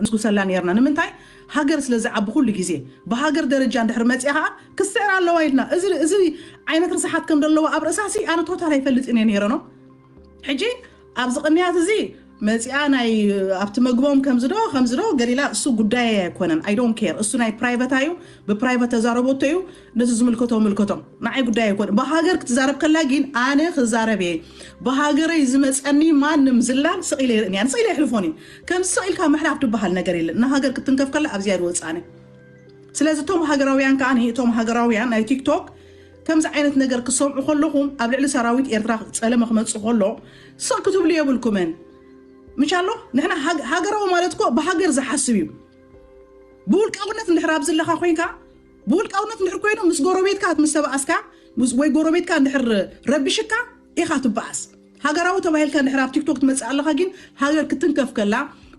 ንስጉሰላ ነርና። ንምንታይ? ሃገር ስለ ዝዓቢ ኩሉ ግዜ ብሃገር ደረጃ እንድሕር መፅያ ከዓ ክስዕር ኣለዋ ኢልና። እዚ ዓይነት ርስሓት ከም ዘለዎ ኣብ ርእሳሲ ኣነ ቶታል ኣይፈልጥን እየ ነይረ ነው። ሕጂ ኣብዚ ቅንያት እዚ መፅያ ናይ ኣብቲ መግቦም ከምዝዶ ከምዝዶ ገሊላ እሱ ጉዳይ ኣይኮነን። I don't care። እሱ ናይ ፕራይቨት እዩ። ብፕራይቨት ተዛረቦቶ እዩ። ነዚ ዝምልከቶ ምልከቶም፣ ንዓይ ጉዳይ ኣይኮን። ብሃገር ክትዛረብ ከላ ግን ኣነ ክዛረብ እየ። ብሃገረይ ዝመፀኒ ማንም ዝላን ስቕ ኢለ ይርእን እያ። ስቕ ኢለ ይሕልፎን እዩ። ከም ስቕ ኢልካ ምሕላፍ ዝበሃል ነገር የለን። ንሃገር ክትንከፍ ከላ ኣብዚያ ዝወፃነ። ስለዚ እቶም ሃገራውያን ከዓ እቶም ሃገራውያን ናይ ቲክቶክ ከምዚ ዓይነት ነገር ክሰምዑ ከለኹም ኣብ ልዕሊ ሰራዊት ኤርትራ ፀለመ ክመፅእ ከሎ ስቕ ክትብሉ የብልኩምን። ምሻሎ ንሕና ሃገራዊ ማለት እኮ ብሃገር ዝሓስብ እዩ። ብውልቃውነት እንድሕር ኣብ ዘለኻ ኮይንካ ብውልቃውነት እንድሕር ኮይኑ ምስ ጎረቤትካ ምስ ተባኣስካ ወይ ጎረቤትካ እንድሕር ረቢሽካ ኢኻ ትበኣስ። ሃገራዊ ተባሂልካ እንድሕር ኣብ ቲክቶክ ትመፅእ ኣለኻ ግን ሃገር ክትንከፍ ከላ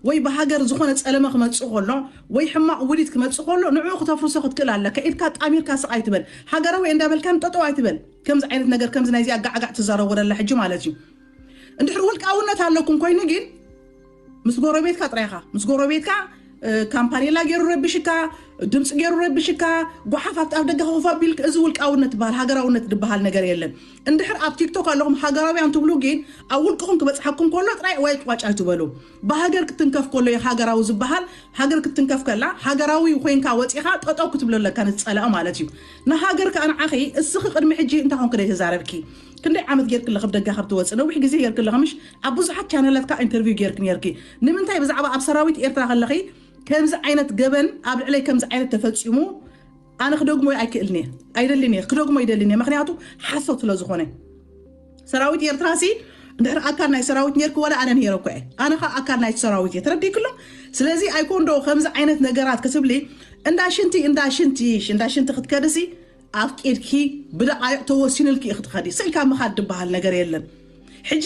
ወይ ብሃገር ዝኾነ ፀለመ ክመፅእ ከሎ ወይ ሕማቕ ውዲት ክመፅእ ከሎ ንዕኡ ክተፍርሶ ክትክእል ኣለካ። ኢድካ ጣሚርካ ስቕ ኣይትበል። ሃገራዊ እንዳበልካ ንጠጠው ኣይትበል። ከምዚ ዓይነት ነገር ከምዚ ናይዚ ኣጋዓጋዕ ትዛረቦ ደላ ሕጂ ማለት እዩ። እንድሕር ውልቃውነት ኣለኩም ኮይኑ ግን ምስ ጎረቤትካ ጥራይኻ ምስ ጎረቤትካ ካምፓኔላ ገይሩ ረብሽካ ድምፂ ገይሩ ረብሽካ ጓሓፍ ኣብቲ ኣብ ደገ ኮፍ ኣቢልክ እዚ ውልቃውነት ትበሃል ሃገራውነት ዝበሃል ነገር የለን። እንድሕር ኣብ ቲክቶክ ኣለኹም ሃገራውያን ትብሉ ግን ኣብ ውልቅኹም ክበፅሓኩም ከሎ ጥራይ ዋጭ ዋጭ ኣይትበሉ። ብሃገር ክትንከፍ ከሎ እዩ ሃገራዊ ዝበሃል። ሃገር ክትንከፍ ከላ ሃገራዊ ኮይንካ ወፂኻ ጠጠው ክትብሎ ኣለካ ንዝፀላእ ማለት እዩ። ንሃገር ከዓ ንዓኺ እስኺ ቅድሚ ሕጂ እንታይ ኮንክ ደይ ተዛረብኪ? ክንደይ ዓመት ጌርክ ኣለኺ ብደጋ ካብ ትወፅእ ነዊሕ ግዜ ጌርክ ኣለኺ ምሽ? ኣብ ብዙሓት ቻነላት ከዓ ኢንተርቪው ጌርክ ኔርኪ። ንምንታይ ብዛዕባ ኣብ ሰራዊት ኤርትራ ከለኺ ከምዚ ዓይነት ገበን ኣብ ልዕለይ ከምዚ ዓይነት ተፈፂሙ ኣነ ክደግሞ ኣይክእልን እየ ኣይደልን እየ ክደግሞ ይደልን እየ ምክንያቱ ሓሶት ስለ ዝኾነ። ሰራዊት ኤርትራ ሲ እንድሕር ኣካል ናይ ሰራዊት ኔርክ ወላ ኣነ ነይረ እኮ እየ ኣነ ከዓ ኣካል ናይ ሰራዊት እየ ተረዲክሎ። ስለዚ ኣይኮንዶ ከምዚ ዓይነት ነገራት ክትብሊ እንዳ ሽንቲ እንዳ ሽንቲ እንዳ ሽንቲ ክትከድሲ ኣፍቂድኪ ብደቃይቕ ተወሲንልኪ ኢኺ ትኸዲ። ስኢልካ ምኻድ ዝበሃል ነገር የለን። ሕጂ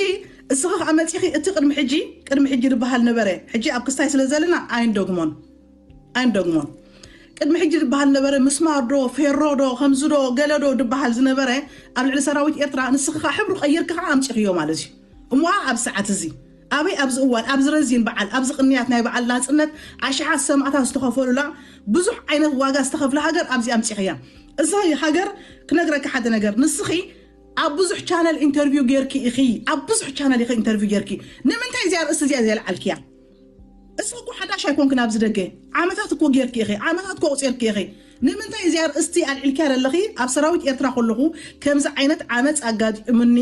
እስኺ ከዓ መፂኺ እቲ ቅድሚ ሕጂ ቅድሚ ሕጂ ዝበሃል ነበረ። ሕጂ ኣብ ክስታይ ስለ ዘለና ኣይንደግሞን ኣይንደግሞን። ቅድሚ ሕጂ ዝበሃል ነበረ ምስማር ዶ ፌሮ ዶ ከምዚ ዶ ገለ ዶ ዝበሃል ዝነበረ ኣብ ልዕሊ ሰራዊት ኤርትራ ንስኺ ከዓ ሕብሩ ቀይርኪ ከዓ ኣምፂኽዮ ማለት እዩ። እሞ ኣብ ሰዓት እዚ ኣበይ ኣብዚ እዋን ኣብዚ ረዚን በዓል ኣብዚ ቅንያት ናይ በዓል ናፅነት ኣሽሓት ሰማእታት ዝተኸፈሉላ ብዙሕ ዓይነት ዋጋ ዝተኸፍለ ሃገር ኣብዚ ኣምፂኽያ። እዛ ሃገር ክነግረካ ሓደ ነገር ንስኺ ኣብ ብዙሕ ቻነል ኢንተርቪው ጌርኪ ኢኺ ኣብ ብዙሕ ቻነል ኢኺ ኢንተርቪው ጌርኪ ንምንታይ እዚኣ ርእሲ እዚኣ ዘልዓልክያ? እሱ እኮ ሓዳሽ ኣይኮንክን ኣብዚ ደገ ዓመታት እኮ ጌርኪ ኢኺ ዓመታት እኮ ኣቁፂርኪ ኢኺ ንምንታይ እዚኣ ርእስቲ ኣልዒልክያ ዘለኺ ኣብ ሰራዊት ኤርትራ ከለኹ ከምዚ ዓይነት ዓመፅ ኣጋጢሙኒ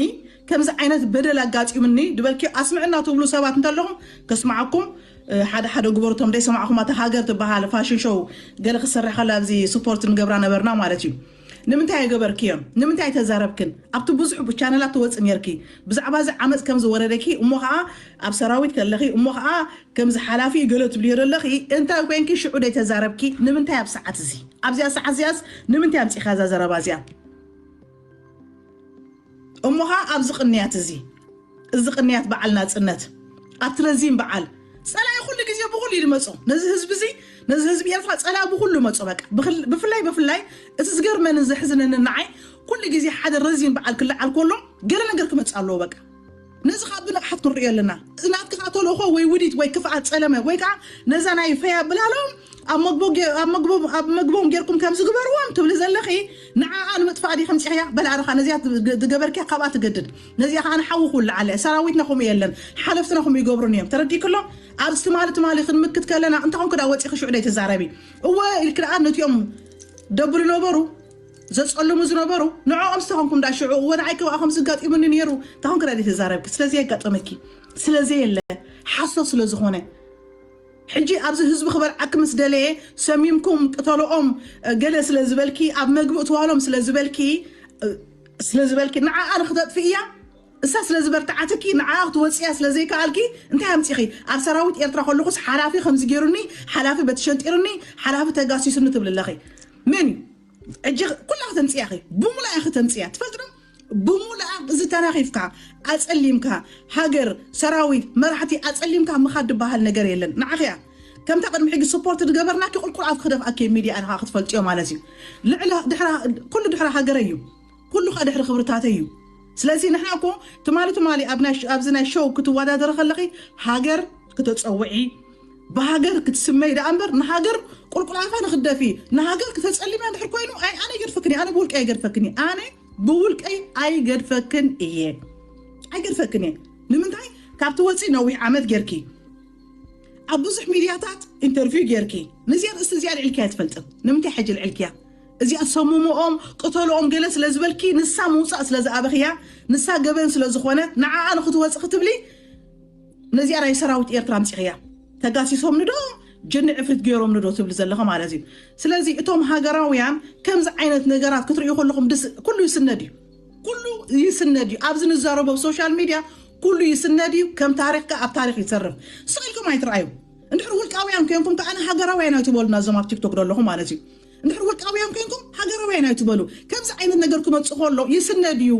ከምዚ ዓይነት በደል ኣጋጢሙኒ ድበልኪ ኣስምዕና ትብሉ ሰባት እንተለኹም ከስማዓኩም ሓደ ሓደ ግበሩ እቶም ደይሰማዕኹም ኣታ ሃገር ትበሃል ፋሽን ሾው ገለ ክሰርሕ ከላ ኣብዚ ስፖርት ንገብራ ነበርና ማለት እዩ ንምንታይ ኣይገበርክዮን ንምንታይ ኣይተዛረብክን ኣብቲ ብዙሕ ቻነላት ትወፅእ ኔርኪ ብዛዕባ እዚ ዓመፅ ከም ዝወረደኪ እሞ ከዓ ኣብ ሰራዊት ከለኺ እሞ ከዓ ከምዚ ሓላፊ ገለ ትብልዮ ዘለኺ እንታይ ኮይንኪ ሽዑ ደይተዛረብኪ ንምንታይ ኣብ ሰዓት እዚ ኣብዚኣ ሰዓት እዚኣስ ንምንታይ ኣምፂኻ እዛ ዘረባ እዚኣ እሞ ከዓ ኣብዚ ቅንያት እዚ እዚ ቅንያት በዓል ናፅነት ኣብቲ ረዚን በዓል ፀላኢ ኩሉ ግዜ ብኩሉ እዩ ዝመፆ ነዚ ህዝቢ እዚ ነዚ ህዝቢ ኤርትራ ፀላኢ ብኩሉ መፆ በቃ ብፍላይ ብፍላይ እቲ ዝገርመንን ዘሕዝነንን ንዓይ ኩሉ ግዜ ሓደ ረዚን በዓል ክለዓል ከሎ ገለ ነገር ክመፅእ ኣለዎ በቃ ነዚ ከዓ ብንቕሓት ክንሪኦ ኣለና እዚ ናትክኻ ተልእኾ ወይ ውዲት ወይ ክፍኣት ፀለመ ወይ ከዓ ነዛ ናይ ፈያ ብላሎም ኣብ መግቦም ጌርኩም ከምዚ ግበርዎም ትብሊ ዘለኺ ንዓኣ ንምጥፋእ ዲኺ ምፂኽያ በላዕርኻ ነዚኣ ዝገበርክያ ካብኣ ትገድድ ነዚኣ ከዓ ንሓዊ ክውልዓለ ሰራዊትና ከምኡ የለን ሓለፍትና ከምኡ ይገብሩን እዮም ተረዲክሎ ኣብዚ ትማሊ ትማሊ ክንምክት ከለና እንተኾንኩ ዳ ወፂኺ ሽዑ ዶ ትዛረቢ እወ ኢልኪ ደኣ ነቲኦም ደብሉ ነበሩ ዘፀልሙ ዝነበሩ ንዕኦም ዝተኾንኩም ዳ ሽዑ እወ ንዓይ ክብኣ ከም ዝጋጢሙኒ ነይሩ እንተኾንኩ ዳ ተዛረብኪ ስለዚ የጋጠመኪ ስለዚ የለ ሓሶት ስለ ዝኾነ ሕጂ ኣብዚ ህዝቢ ክበልዓኪ ምስ ደለየ ሰሚምኩም ቅተልኦም ገለ ስለ ዝበልኪ ኣብ መግቢ እትዋሎም ስለ ዝበልኪ ስለ ዝበልኪ ንዓኣ ንክተጥፍእያ እሳ ስለ ዝበርትዓትኪ ንዓኣ ክትወፅያ ስለ ዘይከኣልኪ እንታይ ኣምፂኺ ኣብ ሰራዊት ኤርትራ ከለኹስ ሓላፊ ከምዚ ገይሩኒ ሓላፊ በቲ ሸንጢሩኒ ሓላፊ ተጋሲሱኒ ትብሊ ኣለኺ መን እዩ ሕጂ ኩላ ክተምፅያ ኺ ብሙላ ኢኺ ተምፅያ ትፈልጥዶ ብሙሉኣ እዚ ተናኺፍካ ኣፀሊምካ ሃገር ሰራዊት መራሕቲ ኣፀሊምካ ምኻድ ዝበሃል ነገር የለን ንዓኺያ ከምታ ቅድሚ ሕጂ ስፖርት ዝገበርናኪ ቁልቁል ኣፍ ክደፍኣኪ ሚድያ ንኻ ክትፈልጥዮ ማለት እዩ ልዕሊ ኩሉ ድሕሪ ሃገረ እዩ ኩሉ ከዓ ድሕሪ ክብርታተ እዩ ስለዚ ንሕና እኮ ትማሊ ትማሊ ኣብዚ ናይ ሾው ክትወዳደሪ ከለኺ ሃገር ክተፀውዒ ብሃገር ክትስመይ ደኣ እምበር ንሃገር ቁልቁላፋ ንክደፊ ንሃገር ክተጸሊማ እንድሕር ኮይኑ ኣይ ኣነ ገድፈክኒ ኣነ ብውልቀይ ኣይገድፈክኒ ኣነ ብውልቀይ ኣይገድፈክን እየ ኣይገድፈክን እየ ንምንታይ ካብቲ ወፂ ነዊሕ ዓመት ጌርኪ ኣብ ብዙሕ ሚድያታት ኢንተርቪው ጌርኪ ነዚኣ ርእስቲ እዚኣ ልዕልኪያ ኣይትፈልጥን ንምንታይ ሕጂ ልዕልኪያ እዚኣ ሰሙምኦም ቅተልኦም ገለ ስለ ዝበልኪ ንሳ ምውፃእ ስለ ዝኣበኽያ ንሳ ገበን ስለ ዝኾነት ንዓኣ ንክትወፂ ክትብሊ ነዚኣ ናይ ሰራዊት ኤርትራ ኣምፂኽያ ተጋሲሶም ንዶ ጅኒ ዕፍሪት ገይሮም ንዶ ትብል ዘለኸ ማለት እዩ ስለዚ እቶም ሃገራውያን ከምዚ ዓይነት ነገራት ክትርእዩ ከለኹም ኩሉ ይስነድ እዩ ኩሉ ይስነድ እዩ ኣብዚ ንዛረቦ ኣብ ሶሻል ሚድያ ኩሉ ይስነድ እዩ ከም ታሪክ ከ ኣብ ታሪክ ይሰርፍ ስቕ ኢልኩም ኣይትረኣዩ እንድሕር ውልቃውያን ኮንኩም ከኣ ሃገራውያን ኣይትበሉና እዞም ኣብ ቲክቶክ ዘለኹም ማለት እዩ እንድሕር ውልቃውያን ኮንኩም ሃገራውያን ኣይትበሉ ከምዚ ዓይነት ነገር ክመጽእ ከሎ ይስነድ እዩ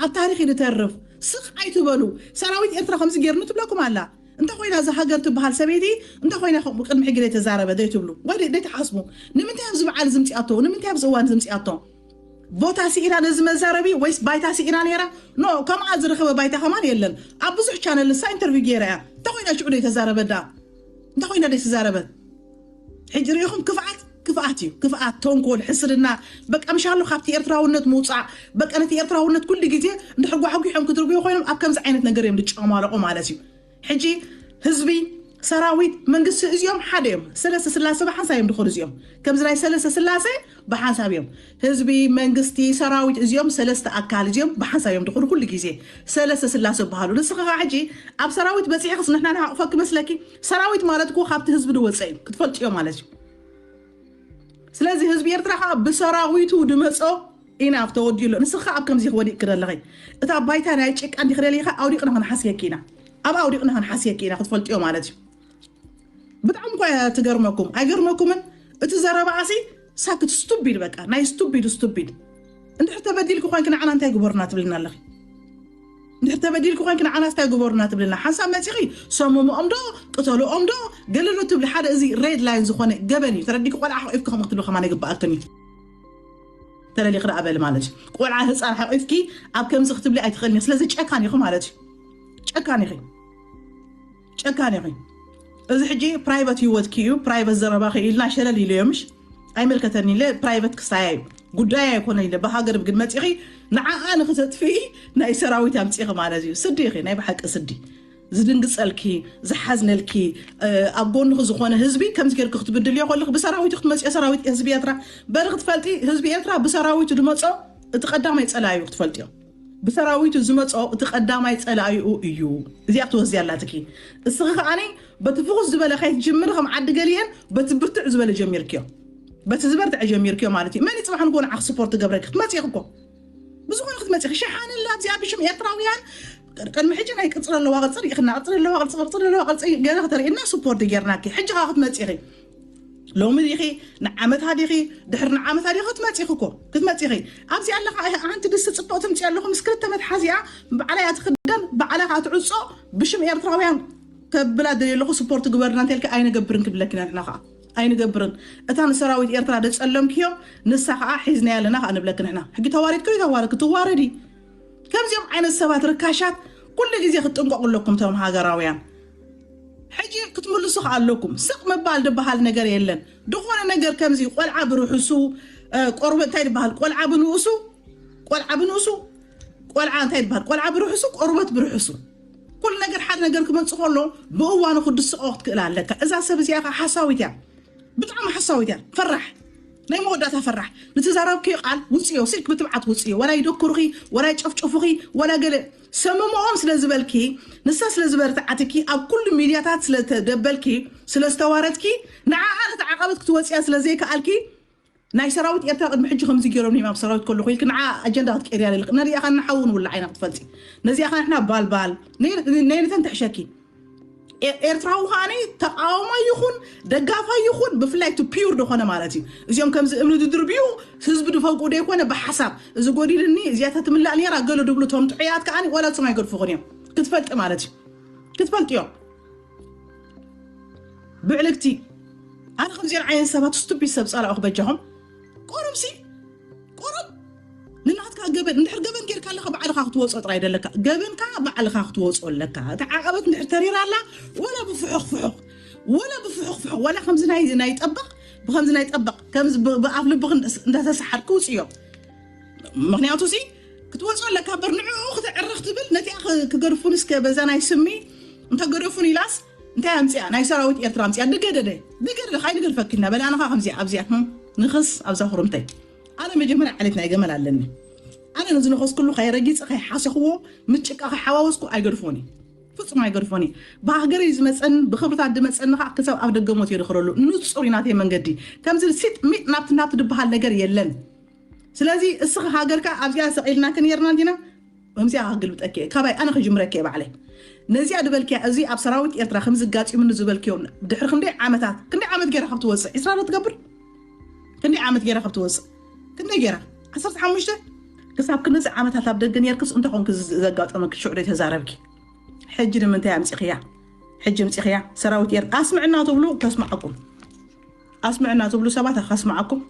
ኣብ ታሪክ ይተርፍ ስቕ ኣይትበሉ ሰራዊት ኤርትራ ከምዚ ገይርኒ ትብለኩም ኣላ እንታይ ኮይና እዛ ሃገር ትበሃል ሰበይቲ እንታይ ኮይና ቅድሚ ሕጂ ዘይተዛረበ ዘይትብሉ ወይ ዘይትሓስቡ ንምንታይ ኣብዚ በዓል ዝምፅኣቶ ንምንታይ ኣብዚ እዋን ዝምፅኣቶ ቦታ ስኢና ነዚ መዛረቢ ወይስ ባይታ ስኢና ነይራ ኖ ከምኣ ዝረኸበ ባይታ ከማን የለን ኣብ ብዙሕ ቻነል ንሳ ኢንተርቪው ገይራ እያ እንታይ ኮይና ሽዑ ዘይተዛረበ ዳ እንታይ ኮይና ዘይተዛረበት ሕጂ ሪኢኹም ክፍኣት ክፍኣት እዩ ክፍኣት ተንኮል ሕስድና በቃ ምሻሎ ካብቲ ኤርትራውነት ምውፃእ በቃ ነቲ ኤርትራውነት ኩሉ ግዜ እንድሕር ጓሕጒሖም ክትርጉዩ ኮይኖም ኣብ ከምዚ ዓይነት ነገር እዮም ዝጨማለቑ ማለት እዩ ሕጂ ህዝቢ ሰራዊት መንግስቲ እዚኦም ሓደ እዮም ሰለስተ ስላሴ ብሓንሳብ እዮም ድኾኑ እዚኦም ከምዚ ናይ ሰለስተ ስላሴ ብሓንሳብ እዮም ህዝቢ መንግስቲ ሰራዊት እዚኦም ሰለስተ ኣካል እዚኦም ብሓንሳብ እዮም ድኾኑ ኩሉ ግዜ ሰለስተ ስላሴ በሃሉ ንስኻ ከዓ ሕጂ ኣብ ሰራዊት በፂሕክስ ንሕና ንሃቕፈኪ መስለኪ ሰራዊት ማለት እኮ ካብቲ ህዝቢ ዝወፀ እዩ ክትፈልጥዮ ማለት እዩ ስለዚ ህዝቢ ኤርትራ ከዓ ብሰራዊቱ ድመፆ ኢናፍ ተወዲኡ ኣሎ ንስኻ ኣብ ከምዚ ክወዲቅ ክደለኸ እታ ባይታ ናይ ጭቃ እንዲ ክደልኻ ኣውዲቕና ክንሓስየኪ ኢና ኣብ ኣውዲቕና ክንሓስየኪ ኢና ክትፈልጥዮ ማለት እዩ ብጣዕሚ እኳ ትገርመኩም ኣይገርመኩምን እቲ ዘረባኣሲ ሳክት ስቱቢድ በቃ ናይ ስቱቢድ ስቱቢድ እንድሕር ተበዲልኪ ኮይንኪ ንዓና እንታይ ግበሩና ትብልና ኣለኺ እንድሕር ተበዲልኪ ኮይንኪ ንዓና እንታይ ግበሩና ትብልና ሓንሳብ መፂኺ ሰሙምኦም ዶ ቅተልኦም ዶ ገለሎ ትብሊ ሓደ እዚ ሬድ ላይን ዝኾነ ገበን እዩ ተረዲኪ ቆልዓ ሓቂፍኪ ከምኡ ክትብሊ ከማን ይግበኣክን እዩ ተለሊኺ ደኣ በሊ ማለት እዩ ቆልዓ ህፃን ሓቂፍኪ ኣብ ከምዚ ክትብሊ ኣይትኽእልኒ ስለዚ ጨካን ኢኹ ማለት እዩ ጨካን ኢኺ ጨካን ኢኺ እዚ ሕጂ ፕራይቨት ህይወትኪ እዩ ፕራይቨት ዘረባኺ ኢልና ሸለል ኢለዮ ምሽ ኣይመልከተኒ ኢለ ፕራይቨት ክሳያ እዩ ጉዳይ ኣይኮነ ኢለ ብሃገር ግን መፂኺ ንዓኣ ንክተጥፍኢ ናይ ሰራዊት ኣምፂኺ ማለት እዩ ስዲ ኢኺ ናይ ብሓቂ ስዲ ዝድንግፀልኪ ዝሓዝነልኪ ኣብ ጎንኺ ዝኾነ ህዝቢ ከምዚ ጌርኪ ክትብድልዮ ከለኺ ብሰራዊት ክትመፅዮ ሰራዊት ህዝቢ ኤርትራ በሪ ክትፈልጢ ህዝቢ ኤርትራ ብሰራዊቱ ዝመፆ እቲ ቀዳማይ ፀላዩ ክትፈልጥዮ ብሰራዊቱ ዝመፆ እቲ ቀዳማይ ፀላይኡ እዩ እዚኣ ክትወስድያ ኣላትኪ እስኺ ከዓኒ በቲ ፍኹስ ዝበለ ከይትጅምሪ ከም ዓዲ ገሊአን በቲ ብርትዕ ዝበለ ጀሚርክዮ በቲ ዝበርትዐ ጀሚርክዮ ማለት እዩ መን ይፅባሕ ንጎ ንዓኽ ስፖርት ገብረኪ ክትመፅእ እኮ ብዝኾነ ክትመፅእ ክሸሓነላ ኣብዚኣ ብሽም ኤርትራውያን ቅድሚ ሕጂ ናይ ቅፅሪ ኣለዋ ቅፅሪ ኢኽና ቅፅሪ ኣለዋ ቅርፂ ቅርፂ ኣለዋ ቅርፂ ገለ ክተርእና ስፖርት ጌርናኪ ሕጂ ኻ ክትመፅእ ኢኺ ሎሚ ዲኺ ንዓመታ ዲኺ ድሕሪ ንዓመታ ዲኺ ክትመፂ ኢኺ እኮ ክትመፂ ኢኺ ኣብዚ ኣለኻ ሓንቲ ድስቲ ፅቡቕ ትምፅእ ኣለኹ ምስ ክልተ መትሓዚኣ ባዕላ እያ ትኽደን ባዕላ ከዓ ትዕፆ ብሽም ኤርትራውያን ከብላ ደልየ ኣለኹ ስፖርት ግበርና እንተልካ ኣይንገብርን ክብለኪ ኢና ንሕና ከዓ ኣይንገብርን እታ ንሰራዊት ኤርትራ ደፀለምክዮ ንሳ ከዓ ሒዝናያ ኣለና ከዓ ንብለኪ ንሕና ሕጊ ተዋሪድክዮ ይተዋረድ ክትዋረዲ ከምዚኦም ዓይነት ሰባት ርካሻት ኩሉ ግዜ ክትጥንቀቑ ኣለኩም ቶም ሃገራውያን ሕጂ ክትምልሱ ከዓ ኣለኩም ስቕ ምባል ዝበሃል ነገር የለን ዝኾነ ነገር ከምዚ ቆልዓ ብርሑሱ ቆርበት እንታይ ዝበሃል ቆልዓ ብንኡሱ ቆልዓ ብንኡሱ ቆልዓ እንታይ ይበሃል ቆልዓ ብርሑሱ ቆርበት ብርሑሱ ኩሉ ነገር ሓደ ነገር ክመፅእ ከሎ ብእዋኑ ክድስቆ ክትክእል ኣለካ እዛ ሰብ እዚኣ ከዓ ሓሳዊት እያ ብጣዕሚ ሓሳዊት እያ ፈራሕ ናይ መወዳእታ ፈራሕ ንትዛረብክዮ ቃል ውፅዮ ስልክ ብትብዓት ውፅዮ ወላ ይደክሩኺ ወላ ይጨፍጨፉኺ ወላ ገለ ሰምምኦም ስለ ዝበልኪ ንሳ ስለ ዝበርትዓትኪ ኣብ ኩሉ ሚድያታት ስለ ተደበልኪ ስለ ዝተዋረድኪ ንዓኣ ነቲ ዓቐበት ክትወፅያ ስለ ዘይከኣልኪ ናይ ሰራዊት ኤርትራ ቅድሚ ሕጂ ከምዚ ገይሮም ኒም ኣብ ሰራዊት ከለኹ ኢልክ ንዓ ኣጀንዳ ክትቀይርያ ለልክ ነዚኣ ኸ ንሓውን ውላ ዓይና ክትፈልፂ ነዚኣ ኸ ንሕና ባልባል ነይነተን ትሕሸኪ ኤርትራዊ ከዓኒ ተቃዋማይ ይኹን ደጋፋይ ይኹን ብፍላይ ቱ ፒውር ዝኾነ ማለት እዩ እዚኦም ከምዚ እምኒ ድድርብዩ ህዝቢ ድፈግኡ ደይኮነ ብሓሳብ እዚ ጎዲልኒ እዚኣ ተትምላእ ነራ ገሎ ድብሉ ቶም ጥዑያት ከዓኒ ወላ ሶም ኣይገድፉኹን እዮም ክትፈልጢ ማለት እዩ ክትፈልጥዮ ብዕልግቲ ኣነ ከምዚኦን ዓይነት ሰባት ስቱፒድ ሰብ ጸላኦ ክበጃኹም ቆርብሲ ቆርብ ንናትካ ገበን እንድሕር ገበን ጌርካ ኣለካ ባዕልካ ክትወፆ ጥራይ ደለካ ገበንካ ባዕልካ ክትወፆ ኣለካ እቲ ዓቐበት እንድሕር ተሪራ ኣላ ወላ ብፍሑኽ ፍሑኽ ወላ ብፍሕኽፍሕ ወላ ከምዚ ናይ ናይ ጠበቕ ብከምዚ ናይ ጠበቕ ከምዚ ብ- ብኣፍ ልብኽ እንዳተሰሓድክ ውፅዮ። ምክንያቱ ሲ ክትወፅኦ ኣለካ እምበር ንዕኡ ክትዕርኽ ትብል ነቲኣ ክ- ክገድፉን እስከ በዛ ናይ ስሚ እንተገደፉን ኢላስ እንታይ ኣምፅያ ናይ ሰራዊት ኤርትራ ኣምፅያ ድገደደ ድገደደ ካይ ንገድፈኪና በላ ኣነኻ ከምዚኣ ኣብዚኣ ህም፣ ንኽስ ኣብዛ ሁርምተይ ኣነ መጀመርያ ዓሌት ናይ ገመል ኣለኒ ኣነ ንዝነኸስኩሉ ካይ ረጊፀ ካይ ሓሰኽዎ ምስ ጭቃ ካይ ሓዋወስኩ ኣይገድፎኒ ፍጹም ኣይገድፎኒ ብሃገረይ ዝመፀን ብክብርታት ድመፀኒ ከዓ ክሳብ ኣብ ደገ ሞት የድኽረሉ ንፁር እዩ ናተይ መንገዲ ከምዚ ሲጥ ሚጥ ናብቲ ናብቲ ድበሃል ነገር የለን ስለዚ እስኺ ሃገርካ ኣብዚኣ ሰቒልና ክንየርና እንዲና ከምዚኣ ክግልብጠኪ እየ ካባይ ኣነ ክጅምረኪ እየ ባዕለይ ነዚኣ ድበልኪያ እዚ ኣብ ሰራዊት ኤርትራ ከምዚ ጋፂሙኒ ዝበልክዮ ድሕሪ ክንደይ ዓመታት ክንደይ ዓመት ገይራ ካብ ትወፅእ ዒስራ ዶ ትገብር ክንደይ ዓመት ገይራ ካብ ትወፅእ ክንደይ ገይራ ዓሰርተ ሓሙሽተ ክሳብ ክንዚ ዓመታት ኣብ ደገ ነርክስ እንተኾንክ ዘጋጠመኪ ሽዑ ዶ ተዛረብኪ ሕጂ ንምንታይ ኣምፂኽያ ሕጂ ምፂኽያ ሰራዊት ኤርትራ ኣስምዕና ትብሉ ከስምዓኩም ኣስምዕና ትብሉ ሰባት ከስምዓኩም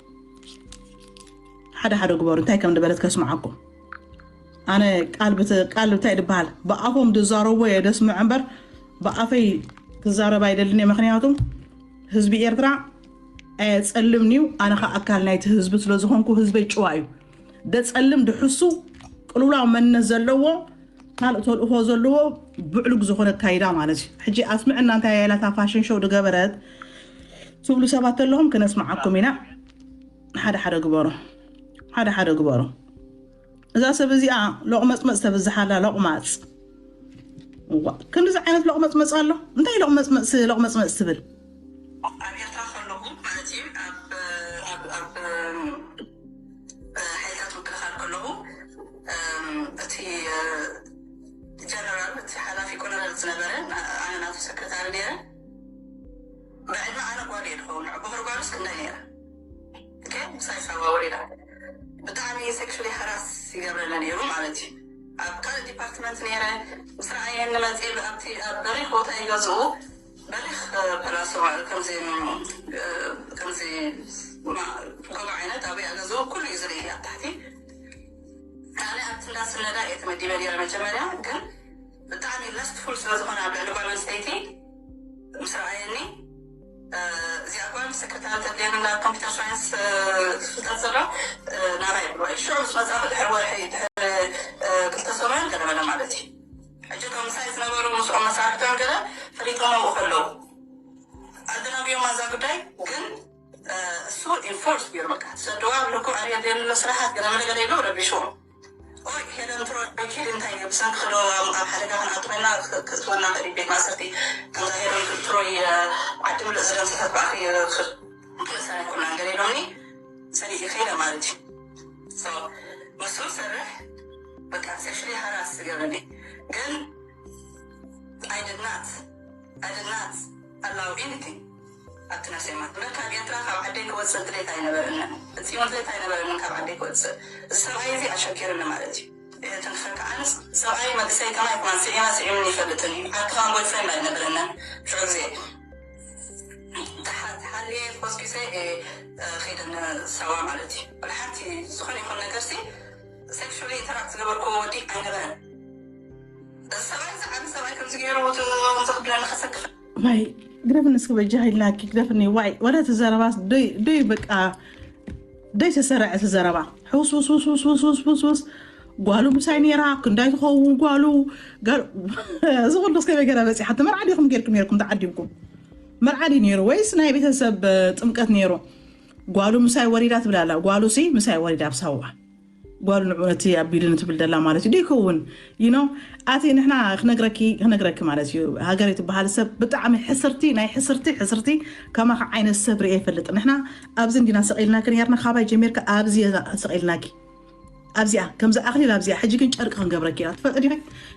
ሓደ ሓደ ግበሩ እንታይ ከም ዝበለት ከስምዓኩም ኣነ ቃል ቃል እንታይ ድበሃል ብኣፎም ዝዛረብዎ እየ ደስምዕ እምበር ብኣፈይ ክዛረብ ኣይደልን እየ ምክንያቱ ህዝቢ ኤርትራ ኣየፀልምንዩ ኣነ ከዓ ኣካል ናይቲ ህዝቢ ስለዝኾንኩ ህዝበይ ጭዋ እዩ ደፀልም ድሕሱ ቅልውላው መንነት ዘለዎ ካልእ ተልእኾ ዘለዎ ብዕሉግ ዝኾነ ኣካይዳ ማለት እዩ ሕጂ ኣስምዕና እንታይ ያላታ ፋሽን ሾው ድገበረት ትብሉ ሰባት ኣለኹም ክነስምዓኩም ኢና ሓደ ሓደ ግበሩ ሓደ ሓደ ግበሩ እዛ ሰብ እዚኣ ሎቕመፅመፅ ተብዝሓላ ሎቕማፅ ክንድዚ ዓይነት ሎቕመፅመፅ ኣሎ እንታይ ሎቕመፅመፅ ሎቕመፅመፅ ትብል ኣብ ኤርትራ ከለኹ ማለት እዩ ኣብ ኣብ ሓይልታት ምክልኻል ከለኹ እቲ ጀነራል እቲ ሓላፊ ኮሎነል ዝነበረ ኣነ ናቱ ሰክረታሪ ነረ ብዕድመ ኣነ ጓል እየ ዝኸውን ንዕቦ ክርጓሉስ ክንደይ ነረ ምሳይ ሳዋ ወሪዳ ብጣዕሚ ሴክሹሊ ሃራስ ይገብረኒ ነይሩ ማለት እዩ ኣብ ካልእ ዲፓርትመንት ነረ ምስ ረኣየኒ መፅእ ኣብቲ ኣብ በሪክ ቦታ ይገዝኡ በሪክ ፐላሶ ማለት ከምዚ ከምዚ ጎማ ዓይነት ኣብያ ገዝኡ ኩሉ እዩ ዝርኢ ኣብ ታሕቲ ኣነ ኣብቲ እንዳስነዳ እየ ተመዲበ ነረ መጀመርያ ግን ብጣዕሚ ለስትፉል ስለዝኾነ ኣብ ልዕሊ ጓል ኣንስተይቲ ምስ ረኣየኒ እዚኣ ጓል ሰክረታሪ ተድልየኒ ናብ ኮምፒተር ሳይንስ ዝፍልጠት ዘሎ ናባይ ብሎ ሽዑ ምስ መፃእኹ ድሕሪ ወርሒ ድሕሪ ክልተ ሰሙን ገለመለ ማለት እዩ ሕጂ እቶም ምሳይ ዝነበሩ ምስኦም መሳርሕቶም ገለ ፈሊጦም ኣብኡ ከለዉ ኣደናብዮም ኣዛ ጉዳይ ግን እሱ ኢንፎርስ ገይሩ በቃ ሰድዋ ልኩ ኣርየ ደሎ ስራሓት ገለ መለገለ ኢሉ ረቢሽዎም ኦይ ሄለን ትሮይ ኪድ እንታይ ብሰንኪ ዶ ኣብ ሓደጋ ክንኣቱ ኮይና ክትወና ክእል ቤት ማእሰርቲ ከምዛ ሄለን ትሮይ ዓዲ ምልእ ዝደምሰሰት ባእኺ ክእሰር ኣይኮናን ገለ ኢሎኒ ሰዲእ ከይደ ማለት እዩ ምስ ሰርሕ በቃ ሴክሽሊ ሃራስ ዝገብረኒ ግን I did not I did not allow anything ኣብቲ ነፍሰይ ማለት እምበር ካብ ኤርትራ ካብ ዓደይ ክወፅእ ድሌት ኣይነበረንን ፍፂሙ ድሌት ኣይነበረንን ካብ ዓደይ ክወፅእ እዚ ሰብኣይ እዚ ኣሸኪርኒ ማለት እዩ እየ ትንክፈካ ኣነስ ሰብኣይ መልሰይ ከማይ ከማን ስዒማ ስዒምኒ ይፈልጥን እዩ ዓዲ ከማን ቦይፍሬንድ ኣይነበረንን ሽዑ ግዜ ተሓልየ ኮስኪሰ ከይደ ንሳዋ ማለት እዩ ወላ ሓንቲ ዝኾነ ይኹን ነገር ሲ ሴክሹሊ ኢንተራክት ዝገበርኩዎ ወዲ ኣይነበረን እዚ ሰብኣይ እዚ ዓቢ ሰብኣይ ከምዚ ገይሩ ዘኽብለኒ ከሰክፍ ናይ ግደፍኒ እስኪ በጃ ኢልናኪ ግደፍኒ ዋይ ወላ ተዘረባስ ዶይ ዶይ በቃ ዶይ ተሰረዐ ተዘረባ ሕውስ ውስ ውስ ውስ ውስ ውስ ውስ ውስ ጓሉ ምሳይ ነይራ ክንዳይ ትኸውን ጓሉ እዚ ኩሉ እስከ በገራ በፂሓ ተመርዓ ዲኹም ጌርኩም ነርኩም ተዓዲምኩም መርዓ ድዩ ነይሩ ወይስ ናይ ቤተሰብ ጥምቀት ነይሩ ጓሉ ምሳይ ወሪዳ ትብል ኣላ ጓሉ ሲ ምሳይ ወሪዳ ኣብ ሳዋ ጓሉ ንዑ ነቲ ኣቢሉ ንትብል ደላ ማለት እዩ ይከውን you know ኣቲ ንሕና ክነግረኪ ክነግረኪ ማለት እዩ ሃገር ትበሃል ሰብ ብጣዕሚ ሕስርቲ ናይ ሕስርቲ ሕስርቲ ከማኻ ዓይነት ሰብ ርኤ ይፈልጥ ንሕና ኣብዚ እንዲና ሰቒልና ክንየርና ካባይ ጀሚርካ ኣብዚ ሰቒልናኪ ኣብዚኣ ከምዚ ኣኽሊል ኣብዚኣ ሕጂ ግን ጨርቂ ክንገብረኪ ኢና ትፈልጢ ዲኺ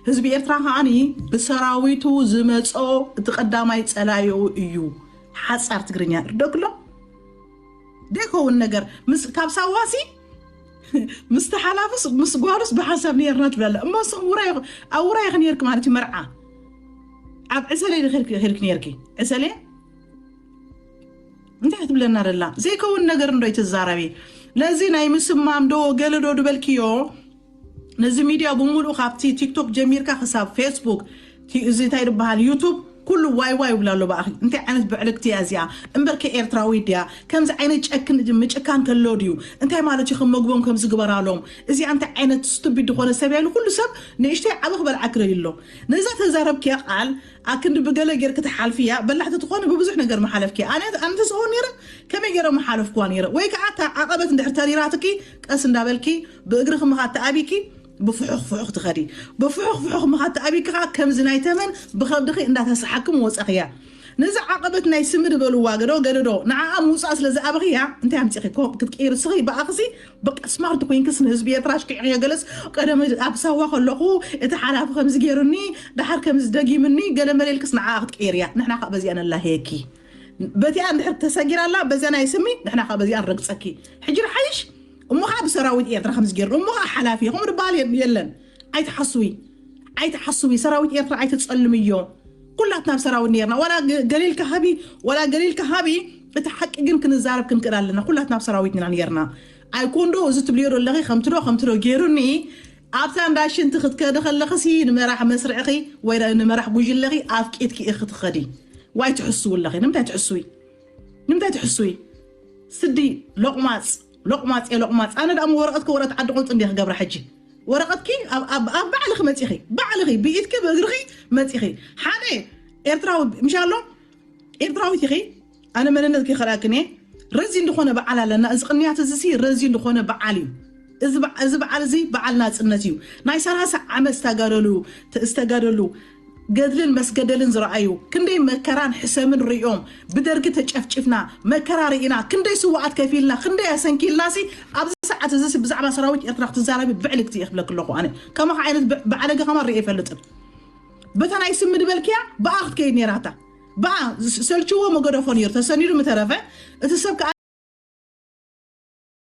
ህዝቢ ኤርትራ ከዓኒ ብሰራዊቱ ዝመጾ እቲ ቀዳማይ ጸላዩ እዩ ሓጻር ትግርኛ ርደግሎ ደይከውን ነገር ምስ ካብ ሳዋሲ ምስ ተሓላፍስ ምስ ጓሉስ ብሓንሳብ ነርና ትብላለ እሞ ንስኹም ውራይ ኣብ ውራይ ክነርክ ማለት እዩ መርዓ ኣብ ዕሰለ ኸድክ ነርኪ ዕሰለ እንታይ ክትብለና ደላ ዘይከውን ነገር እንዶ ይትዛረቢ ነዚ ናይ ምስማም ዶ ገለ ዶ ድበልክዮ ነዚ ሚድያ ብምሉእ ካብቲ ቲክቶክ ጀሚርካ ክሳብ ፌስቡክ እዚ እንታይ ዝበሃል ዩቱብ ኩሉ ዋይ ዋይ ይብላ ኣሎ ብኣኺ። እንታይ ዓይነት ብዕልግቲ እያ እዚኣ? እምበርከ ኤርትራዊ ድያ? ከምዚ ዓይነት ጨክን ምጭካን ከሎ ድዩ? እንታይ ማለት እዩ ከም መግቦም ከም ዝግበራሎም? እዚኣ እንታይ ዓይነት ስቱፒድ ዝኾነ ሰብ እያ ኢሉ ኩሉ ሰብ ንእሽተይ ዓቢ ክበልዓኪ ደልዩ ኣሎ። ነዛ ተዛረብኪያ ቃል ኣክንዲ ብገለ ጌርኪ ትሓልፍያ፣ በላሕቲ ትኾኒ ብብዙሕ ነገር ምሓለፍኪያ። ኣነ ኣነ ተዝኸውን ነይረ ከመይ ገይረ ምሓለፍክዋ ነይረ? ወይ ከዓ እታ ዓቐበት እንድሕር ተሪራትኪ ቀስ እንዳበልኪ ብእግርኺ ምኻድ ተኣቢኪ ብፍሑኽ ፍሑኽ ትኸዲ። ብፍሑኽ ፍሑኽ ምኻድ ተኣቢኪ ከዓ ከምዚ ናይ ተመን ብኸብድኺ እንዳተሰሓክም ወፀኽያ። ነዚ ዓቐበት ናይ ስሚ ድበልዋ ገዶ ገደዶ ንዓኣ ምውፃእ ስለ ዝኣበኽያ እንታይ ኣምፂኺ ኮ ክትቅይር ስኺ ብኣኽሲ በቃ ስማርት ኮይንክስ ንህዝቢ ኤርትራ ኣሽኪዕኽዮ ገለስ ቀደም ኣብ ሳዋ ከለኹ እቲ ሓላፊ ከምዚ ገይሩኒ ደሓር ከምዚ ደጊምኒ ገለ መለ ኢልክስ ንዓኣ ክትቅይርያ ንሕና ከዓ በዚኣ ነላህየኪ። በቲኣ እንድሕር ተሰጊራ ኣላ በዚኣ ናይ ስሚ ንሕና ከዓ በዚኣ ንረግፀኪ። ሕጂ ንሓይሽ እሞ ከዓ ብሰራዊት ኤርትራ ከምዚ ገይሩ እሞ ከዓ ሓላፊ ከምኡ ድበሃል የለን። ኣይትሓስዊ ኣይትሓስዊ ሰራዊት ኤርትራ ኣይትፀልምዮ። ኩላትና ኣብ ሰራዊት ነርና ዋላ ገሊልካ ሃቢ ዋላ ገሊልካ ሃቢ። እቲ ሓቂ ግን ክንዛረብ ክንክእል ኣለና ኩላትና ኣብ ሰራዊት ኢና ነርና። ኣይኮንዶ እዚ ትብልዮ ዶ ኣለኺ ከምትዶ ከምትዶ ገይሩኒ። ኣብታ እንዳ ሽንቲ ክትከዲ ከለኽሲ ንመራሕ መስርዕኺ ወይ ንመራሕ ጉጅለኺ ኣፍቂትኪ ኢኺ ትኸዲ። ዋይ ትሕስዊ ኣለኺ ንምንታይ ትሕስዊ? ንምንታይ ትሕስዊ? ስዲ ሎቕማፅ ሎቕማፅ እየ ሎቕማፅ ኣነ ደኣ ወረቐትኪ ወረቐት ዓዲ ቁልጥ እንደ ክገብራ ሕጂ ወረቐትኪ ኣብ ባዕልኺ መፂኺ ባዕልኺ ብኢድኪ ብእግርኺ መፂኺ ሓደ ኤርትራዊ ምሻ ኣሎ ኤርትራዊት ኢኺ ኣነ መንነትኪ ከላክን እየ ረዚ እንደኾነ በዓል ኣለና እዚ ቅንያት እዚ ሲ ረዚ እንደኾነ በዓል እዩ እዚ በዓል እዚ በዓል ናፅነት እዩ ናይ ሰላሳ ዓመት ዝተጋደሉ ዝተጋደሉ ገድልን መስገደልን ዝረኣዩ ክንደይ መከራን ሕሰምን ርእዮም ብደርጊ ተጨፍጭፍና መከራ ርኢና ክንደይ ስዋኣት ከፊልና ክንደይ ኣሰንኪልና ሲ ኣብዚ ሰዓት እዚ ብዛዕባ ሰራዊት ኤርትራ ክትዛረቢ ብዕልግቲ እየ ክብለክ ኣለኹ ኣነ ከማኻ ዓይነት ባዕለገ ከማ ርኢ ኣይፈልጥን በታ ናይ ስሚ ድበልክያ ብኣ ክትከይድ ነይራታ ብኣ ሰልችዎ መገደፎ ነይሩ ተሰኒዱ ምተረፈ እቲ ሰብ